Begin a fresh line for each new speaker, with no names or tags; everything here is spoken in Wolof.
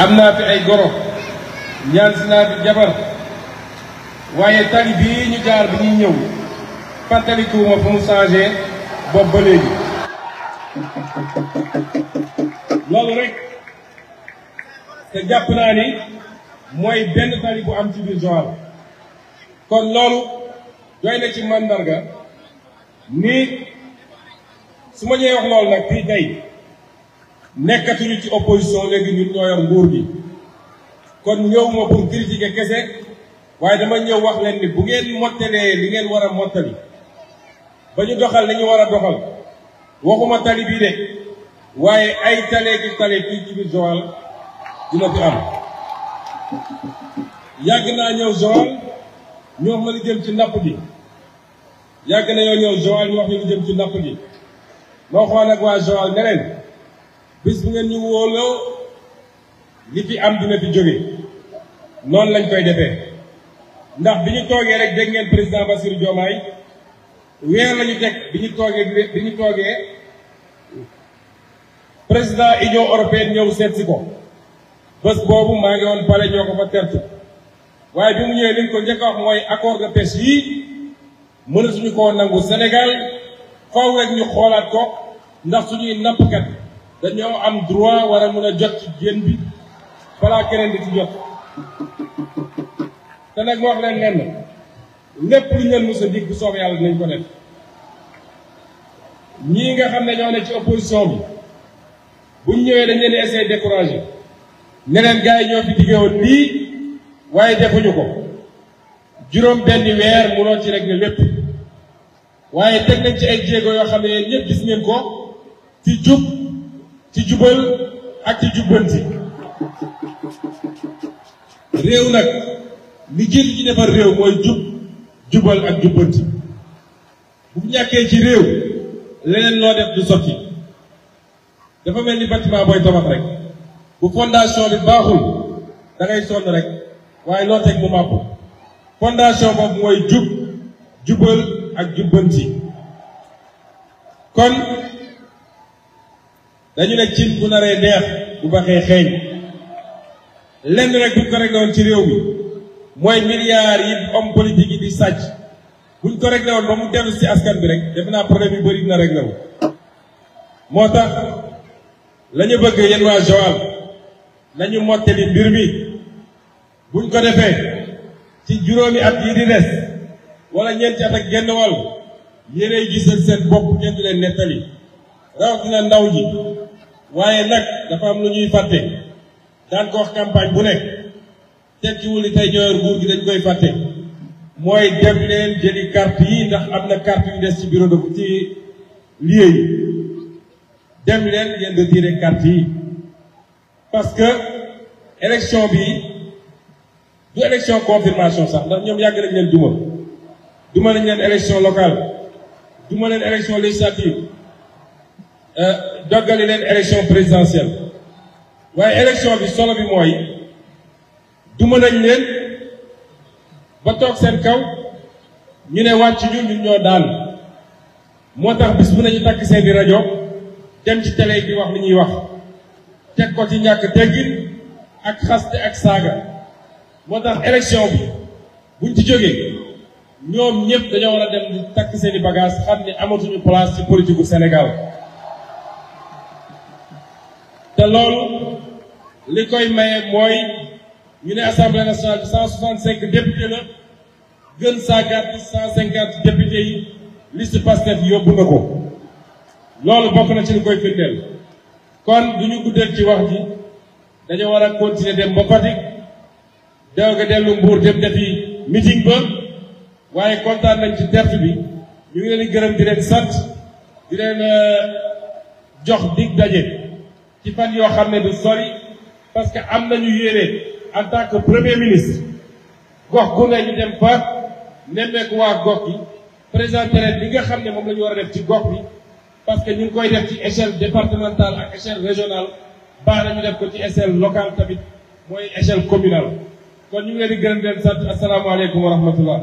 am naa fi ay goro ñaan si naa fi jabar waaye tali bii ñu jaar bi ñuy ñëw fàttalikuwuma fu mu changé bopp ba léegi loolu rek te jàpp naa ni mooy benn tali bu am ci biir Joal kon loolu doy na ci mandarga ni su ma ñëwee wax loolu nag fii tey nekkatuñu ci opposition léegi ñun ñoo yor nguur gi kon ñëw ma pour critiquer kese waaye dama ñëw wax leen ni bu ngeen mottalee li ngeen war a mottali ba ñu doxal li ñu war a doxal waxuma tali bii de waaye ay talee ki tale fii ci biir Joal dina fi am yàgg naa ñëw Joal ñu wax ma lu jëm ci napp gi yàgg na yoo ñëw Joal ñu wax ñu lu jëm ci napp gi ma waxoon ak waa Joal ne leen bis bu ngeen ñu wóoloo li fi am dina fi jóge noonu lañ koy defee ndax bi ñu toogee rek dégg ngeen président Bassirou Diomaye weer lañu teg bi ñu toogee président Union européenne ñëw seet si ko bés boobu maa ngi woon pale ñoo ko fa tertu waaye bi mu ñëwee li ñu ko njëkk a wax mooy accord de pêche yii mënatuñu koo nangu Sénégal faw rek ñu xoolaat ko ndax suñuy nappkat dañoo am droit war a mën a jot ci jën bi balaa keneen di ci jot te nag ma wax leen lenn lépp lu ñu leen mës a dig bu soobee yàlla dinañ ko def ñii nga xam ne ñoo ne ci opposition bi buñ ñëwee dañ leen di essayer décourager ne leen gars yi ñoo fi diggewoon lii waaye defuñu ko juróom benn weer munoo ci rek ne lépp waaye teg nañ ci ay jéego yoo xam ne yéen ñëpp gis ngeen ko ci jub ci jubal ak ci jubbanti réew nag li jiitu ci defar réew mooy jubal ak jubbanti bu ñàkkee ci réew leneen loo def du sotti dafa mel ni bâtiment booy tabax rek bu fondation bi baaxul da ngay sonn rek waaye loo teg mu màpp fondation boobu mooy jubal ak jubbanti kon dañu ne cin bu naree neex bu baxee xeeñ lenn rek buñ ko réglé woon ci réew mi mooy milliards yi homme politique yi di sàcc buñ ko réglé woon ba mu dellu ci askan bi rek def naa problème yu bëri dina réglé wu moo tax la ñu bëgg yéen waa Joal nañu mottali mbir mi buñ ko defee ci juróomi at yi di des wala ñeenti at ak genn wàll yéenay gisal seen bopp kenn du leen nettali rawatina ndaw ñi waaye nag dafa am lu ñuy fàtte daan ko wax campagne bu nekk tekkiwul ni tey ñoo yor nguur gi dañ koy fàtte mooy dem leen jëli carte yi ndax am na carte yu des ci bureau de ci lieu yi dem leen ngeen retirer carte yi parce que élection bi du élection confirmation sax ndax ñoom yàgg nañ leen duma nañ leen élection locale duma leen élection législative doggali leen élection présidentielle waaye élection bi solo bi mooy duma nañ leen ba toog seen kaw ñu ne wàcc ñun ñoo daan moo tax bis bu nañu takk seeni rajo dem ci télé bi wax li ñuy wax teg ko ci ñàkk teggin ak xaste ak saaga moo tax élection bi buñ ci jógee ñoom ñëpp dañoo war a dem di takk seeni bagage xam ne amatuñu place ci politique gu Sénégal te loolu li koy maye mooy ñu ne assemblée nationale bi 165 députés la gën saa gàtt 150 députés yi liste Pastef yóbbu na ko loolu bokk na ci li koy firndeel kon du ñu guddal ci wax ji dañoo war a continuer dem ba Fatick dew ga dellu Mbour dem defi meeting ba waaye kontaan nañ ci tertu bi ñu ngi leen di gërëm di leen sant di leen jox dig daje ci fan yoo xam ne du sori parce que am nañu yéene en tant que premier ministre gox gu ne ñu dem fa nemmeeku waa gox gi présenté leen li nga xam ne moom la ñu war a def ci gox bi parce que ñu ngi koy def ci échelle départementale ak échelle régionale baax na ñu def ko ci échelle locale tamit mooy échelle communale kon ñu ngi leen di gërëm di leen sant asalaamaaleykum wa rahmatullah